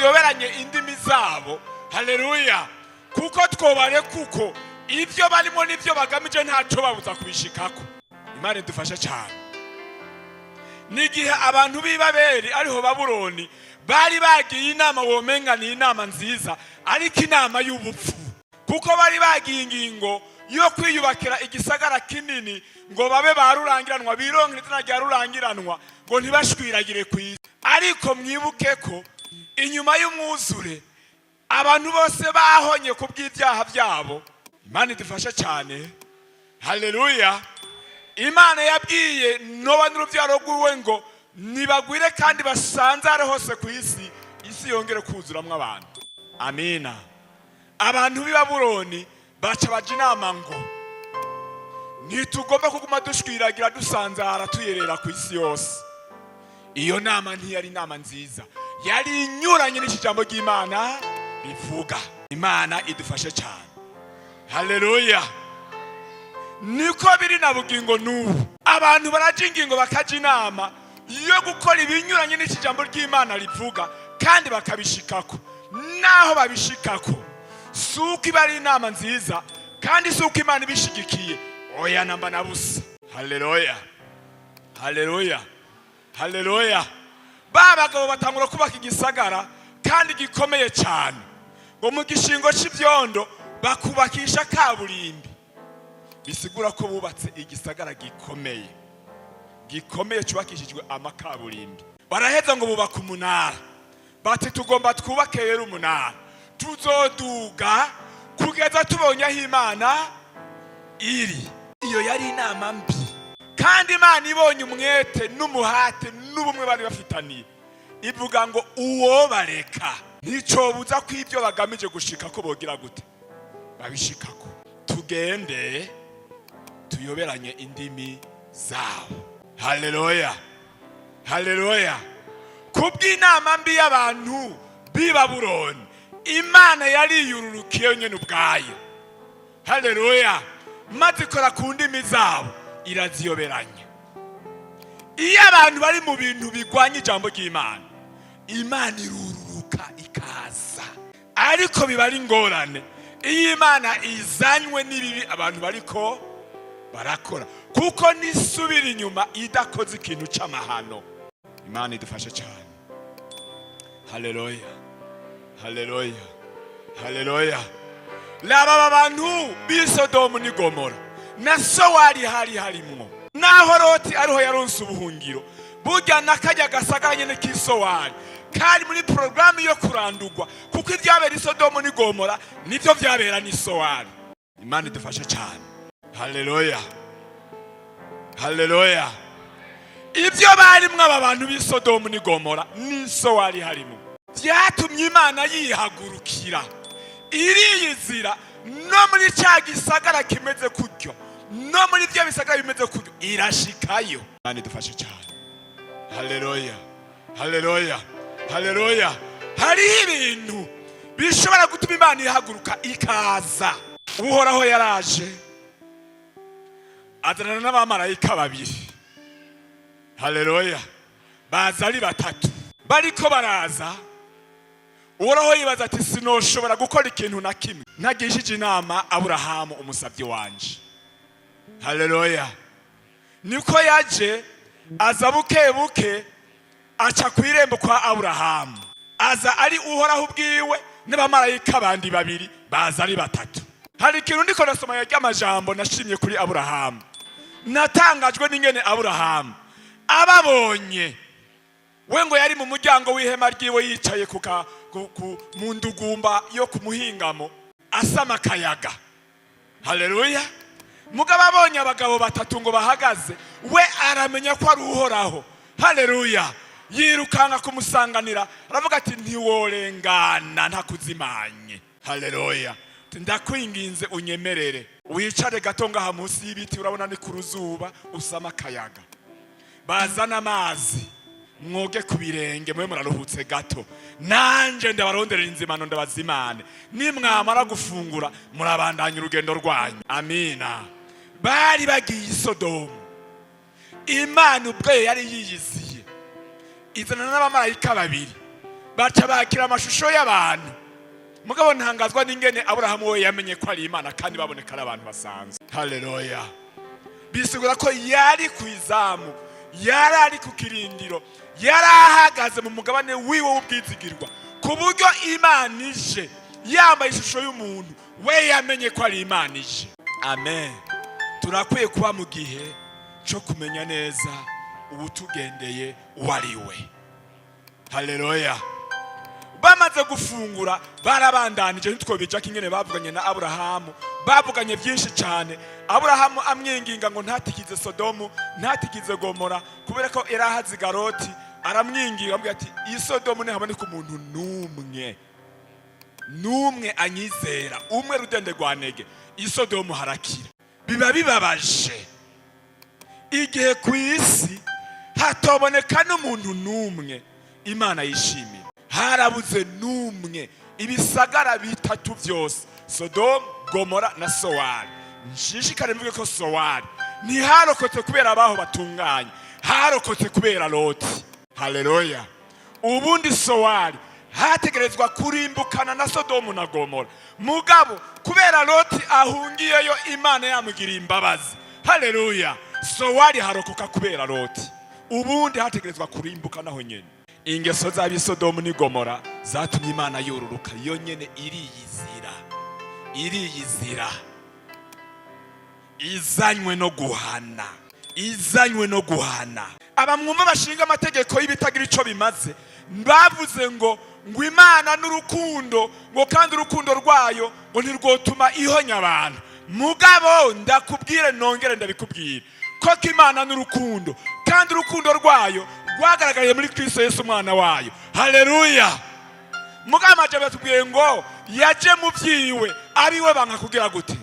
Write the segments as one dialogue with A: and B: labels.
A: Tuyoberanye indimi zabo. Haleluya! Kuko twobare, kuko ibyo barimo n'ibyo bagamije ntacyo babuza kubishikako. Imana idufashe cyane. N'igihe abantu b'i Babeli, ariho Babuloni, bari bagiye inama, womenga ni inama nziza, ariko inama y'ubupfu, kuko bari bagiye ingingo yo kwiyubakira igisagara kinini ngo babe ba rurangiranwa, bironkere izina rya rurangiranwa, ngo ntibashwiragire ku isi. Ariko mwibuke ko inyuma y'umwuzure abantu bose bahonye ku bw'ibyaha byabo. Imana idufashe cyane. Haleluya! Imana yabwiye Nowa n'urubyaro rw'iwe ngo nibagwire kandi basanzare hose ku isi, isi yongere kuzuramwo abantu. Amina. Abantu b'i Babuloni baca baja inama ngo ntitugomba kuguma dushwiragira, dusanzara, tuyerera ku isi yose. Iyo nama ntiyari inama nziza, yari inyuranye n'iki jambo ry'Imana rivuga. Imana idufashe cyane. Haleluya! Niko biri na bugingo n'ubu, abantu baraja ingingo, bakaja inama yo gukora ibinyuranye n'iki jambo ry'Imana rivuga, kandi bakabishikako. Naho babishikako, si uko iba ari inama nziza, kandi si uko Imana ibishigikiye. Oya, namba na busa. Haleluya, haleluya, haleluya! Ba bagabo batangura kubaka igisagara kandi gikomeye cyane, ngo mu gishingo c'ivyondo bakubakisha kaburimbi. Bisigura ko bubatse igisagara gikomeye, gikomeye, cyubakishijwe amakaburimbi. Baraheza ngo bubaka umunara, bati: "Tugomba twubake rero umunara, tuzoduga kugeza tubonye aho Imana iri." Iyo yari inama mbi, kandi Imana ibonye umwete n'umuhate n'ubumwe bari bafitaniye, ivuga ngo uwo bareka nticobuza ko ibyo bagamije gushika ko bogira gute babishikako. Tugende tuyoberanye indimi zabo. Haleluya, haleluya! Kubw'inama mbi y'abantu b'i Babuloni, Imana yariyururukiye nyene ubwayo. Haleluya! Maze ikora ku ndimi zabo, iraziyoberanya. Iyo abantu bari mu bintu bigwanya ijambo ry'Imana, Imana irururuka ikaza. Ariko biba ari ingorane iyo Imana izanywe n'ibibi abantu bariko barakora, kuko nisubira inyuma idakoze ikintu c'amahano. Imana idufashe cyane. Haleluya, haleluya, haleluya! Laba aba bantu b'i Sodomu n'i Gomora, na Sowari hari harimwo, naho Loti ariho yaronse ubuhungiro. Burya na karya gasagara nyene k'i Sowari kari muri porogaramu yo kurandurwa, kuko ivyabera i Sodomu n'i Gomora nivyo vyabera n'i Sowari. Imana idufashe cyane. Haleluya, haleluya! Ibyo barimwo aba bantu b'i Sodomu n'i Gomora n'i Sowari harimo, byatumye Imana yihagurukira, iriyizira no muri cya gisagara kimeze kutyo, no muri byo bisagara bimeze kutyo, irashikayo. Imana idufashe cyane. Haleluya, haleluya, haleluya! Hariho ibintu bishobora gutuma Imana ihaguruka ikaza. Uhoraho yaraje, azanana n'abamarayika babiri. Haleluya! Baza ari batatu. Bariko baraza, Uhoraho yibaza ati: "Sinoshobora gukora ikintu na kimwe ntagishije inama Aburahamu umusabyi wanje." Haleluya! Niko yaje, aza buke buke, aca ku irembo kwa Aburahamu. Aza ari Uhoraho ubwiwe n'abamarayika bandi babiri, baza ari batatu. Hari ikintu ndiko ndasoma ry'amajambo nashimye kuri Aburahamu. Natangajwe n'ingene Aburahamu ababonye, we ngo yari mu muryango w'ihema ryiwe, yicaye ku ka- ku- ku- mu ndugumba yo ku muhingamo, asama akayaga. Haleluya! Mugabo abonye abagabo batatu ngo bahagaze, we aramenya ko ari Uhoraho. Haleluya! Yirukanka kumusanganira, aravuga ati: "Ntiworengana ntakuzimanye." Haleluya! "Ndakwinginze unyemerere wicare gato ngaha munsi y'ibiti, urabona ni ku ruzuba, usama akayaga. Bazana amazi mwoge ku birenge, mube muraruhutse gato, nanje ndabaronderera inzimano, ndabazimane. Nimwamara gufungura murabandanya urugendo rwanyu." Amina. Bari bagiye i Sodomu, Imana ubwayo yari yiyiziye, izana n'abamarayika babiri. Baca bakira amashusho y'abantu. Mugabo ntangazwa n'ingene Aburahamu we yamenye ko ari Imana kandi baboneka ari abantu basanzwe. Haleluya! Bisigura ko yari ku izamu, yari ari ku kirindiro, yari ahagaze mu mugabane wiwe w'ubwizigirwa, ku buryo Imana ije yambaye ishusho y'umuntu, we yamenye ko ari Imana ije. Amen. Turakwiye kuba mu gihe cyo kumenya neza uwutugendeye uwo ari we. Haleluya! Bamaze gufungura barabandanije. Ntitwobijako ingene bavuganye na Aburahamu. Bavuganye byinshi cyane. Aburahamu amwinginga ngo ntatikize Sodomu, ntatikize Gomora, kubera ko yari ahaziga Loti. Aramwinginga, amubwira ati: "Iyi Sodomu ntihaboneka umuntu n'umwe, n'umwe anyizera, umwe rudende rwa nege, iyi Sodomu harakira." Biba bibabaje igihe ku isi hatoboneka n'umuntu n'umwe Imana yishimira. Harabuze n'umwe. Ibisagara bitatu byose, Sodomu, Gomora na Sowari. Nshishikare mvuge ko Sowari ntiharokotse kubera abaho batunganye, harokotse kubera Loti. Haleluya! Ubundi Sowari hategerezwa kurimbukana na Sodomu na Gomora, mugabo kubera Loti ahungiyeyo, Imana yamugiriye imbabazi, haleluya, Sowari harokoka kubera Loti. Ubundi hategerezwa kurimbuka naho nyene. Ingeso z'ab'isodomu n'i Gomora zatumye Imana yururuka yonyene, iriyizira, iriyizira, izanywe no guhana, izanywe no guhana. Abamwumva bashinga amategeko y'ibitagira ico bimaze bavuze ngo Imana n'urukundo, ngo kandi urukundo rwayo ngo ntirwotuma ihonya abantu. Mugabo ndakubwire, nongere ndabikubwire koko, Imana n'urukundo, kandi urukundo rwayo rwagaragariye muri Kristo Yesu, umwana wayo. Haleluya! Mugabo amajambo yatubwiye ngo yaje mu byiwe, abiwe banka kugira gute?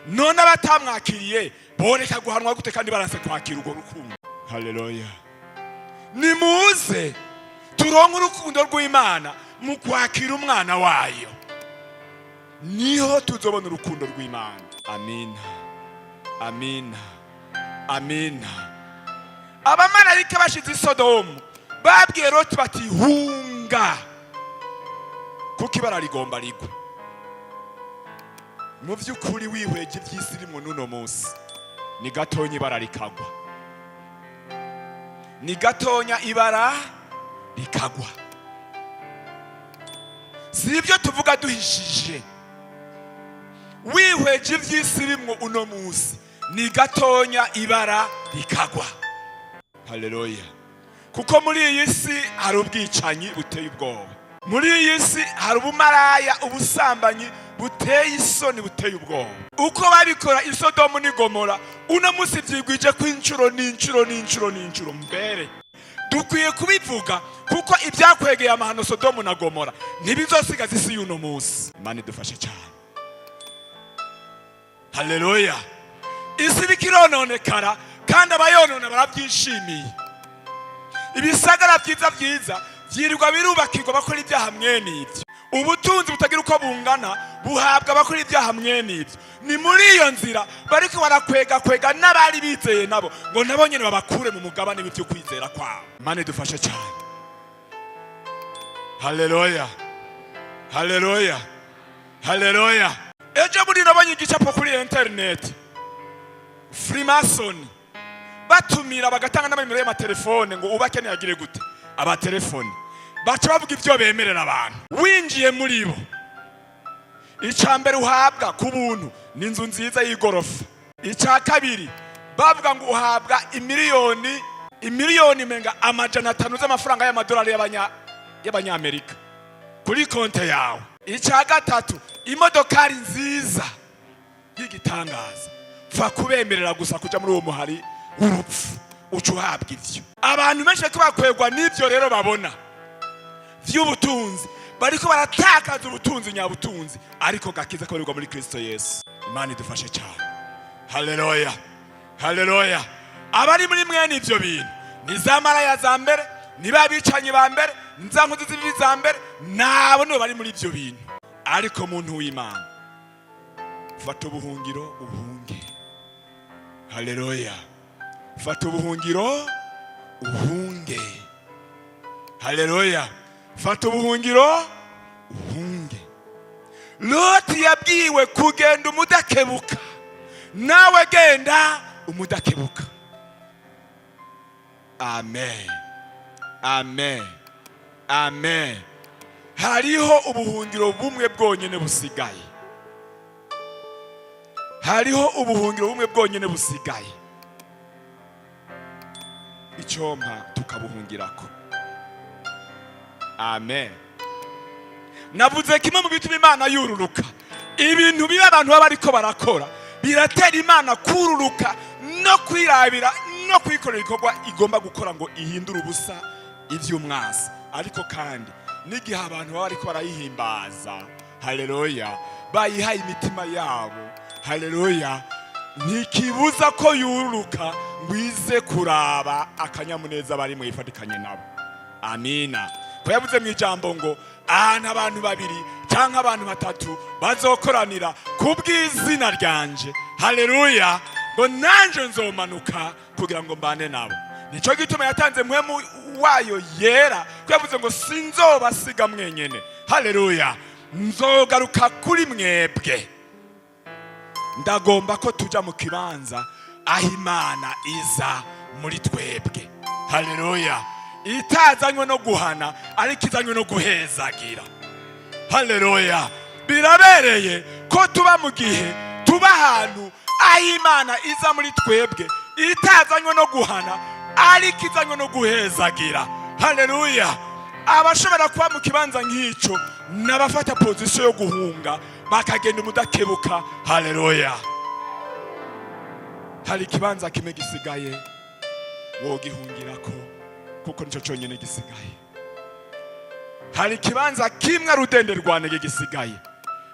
A: None abatamwakiriye boreka guhanwa gute kandi baranse kwakira urwo rukundo? Haleluya! Nimuze turonke urukundo rw'Imana mu kwakira umwana wayo, niho tuzobona urukundo rw'Imana. Amina, amina, amina. Abamarayika bashize i Sodomu babwiye Loti bati: "Hunga, kuko ibara rigomba rigwe." Mu by'ukuri, wihweje iby'isi irimo n'uno munsi, ni gatonya ibara rikagwa, ni gatonya ibara rikagwa. Si ibyo tuvuga duhishije. Wihweje iby'isi irimwo uno munsi, ni gatonya ibara rikagwa. Haleluya! Kuko muri iyi si hari ubwicanyi buteye ubwoba, muri iyi si hari ubumaraya, ubusambanyi buteye isoni, buteye ubwoba. Uko babikora i Sodomu n'i Gomora, uno munsi byigwije ko inshuro n'inshuro n'inshuro n'inshuro. Mbere dukwiye kubivuga, kuko ibyakwegeye amahano Sodomu na Gomora ntibizosigaza isi y'uno munsi. Imana idufashe cyane. Haleluya! Isi iriko irononekara kandi abayonona barabyishimiye. Ibisagara byiza byiza byirirwa birubakirwa bakora ibyaha mwene ibyo. Ubutunzi butagira uko bungana buhabwa abakora ibyaha mwene ibyo. Ni muri iyo nzira bariko barakwega kwega n'abari bizeye nabo, ngo nabo nyene babakure mu mugabane w'ibyo kwizera kwabo. Imana idufashe cyane. Haleluya, haleluya, haleluya! Ejo bundi nabonye igicapo kuri interineti, Freemason batumira, bagatanga n'amanimero y'amatelefone ngo ubakeneye agire gute, abatelefone. Baca bavuga ibyo bemerera abantu winjiye muri bo. Icya mbere uhabwa ku buntu ni inzu nziza y'igorofa. Icya kabiri, bavuga ngo uhabwa imiliyoni, imiliyoni menga 500 z'amafaranga y'amadolari y'abanyamerika kuri konte yawe. Icya gatatu, imodokari nziza y'igitangaza. Pfa kubemerera gusa kuja muri uwo muhari w'urupfu, uca uhabwa ivyo. Abantu benshi bariko bakwegwa n'ivyo rero babona vy'ubutunzi, bariko baratakaza ubutunzi nyabutunzi, ariko gakiza kabarirwa muri Kristo Yesu. Imana idufashe cyane. Haleluya, haleluya! Abari muri mwene ivyo bintu ni za maraya za mbere, ni ba bicanyi ba mbere, ni za nkozi z'ibibi za mbere, nabo nibo bari muri ivyo bintu. Ariko muntu w'Imana, fata ubuhungiro uhunge. Haleluya! Fata ubuhungiro uhunge. Haleluya! Fata ubuhungiro uhunge. Loti yabwiwe kugenda umudakebuka, nawe genda umudakebuka. Amen, amen, amen. Hariho ubuhungiro bumwe bwonyine busigaye. Hariho ubuhungiro bumwe bwonyine busigaye. Icyompa tukabuhungirako. Amen. Navuze kimwe mu bituma Imana yururuka: ibintu biba abantu baba bariko barakora biratera Imana kururuka no kwirabira no kwikorera ibikorwa igomba gukora ngo ihindure ubusa ivy'umwasi. Ariko kandi n'igihe abantu baba bariko barayihimbaza, haleluya, bayihaye imitima yabo, haleluya, ntikibuza ko yururuka ngo ize kuraba akanyamuneza bari mu yifatikanye nabo. Amina. Ko yavuze mu ijambo ngo ahantu abantu babiri cyangwa abantu batatu bazokoranira ku bw'izina ryanje, haleluya, ngo nanje nzomanuka kugira ngo mbane nabo. Nicyo gituma yatanze Mpwemu wayo Yera, ko yavuze ngo sinzobasiga mwenyene, haleluya, nzogaruka kuri mwebwe. Ndagomba ko tujya mu kibanza aho Imana iza muri twebwe, haleluya, itazanywe no guhana ariko izanywe no guhezagira. Haleluya. Birabereye ko tuba mu gihe, tuba ahantu aho Imana iza muri twebwe itazanywe no guhana ariko izanywe no guhezagira. Haleluya. Abashobora kuba mu kibanza nk'icyo n'abafata position yo guhunga, bakagenda umudakebuka. Haleluya. Hari ikibanza kimwe gisigaye wogihungirako, kuko nicyo cyonyine gisigaye. Hari ikibanza kimwe rudende rwanege gisigaye.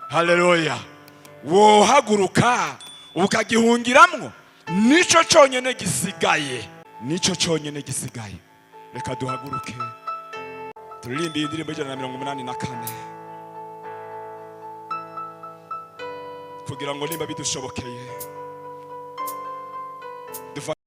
A: Haleluya. Wohaguruka ukagihungiramwo. Nicyo cyonyine gisigaye, nicyo cyonyine gisigaye. Reka duhaguruke turirimbe iyi ndirimbo 184, kugira ngo nimba bidushobokeye dufate.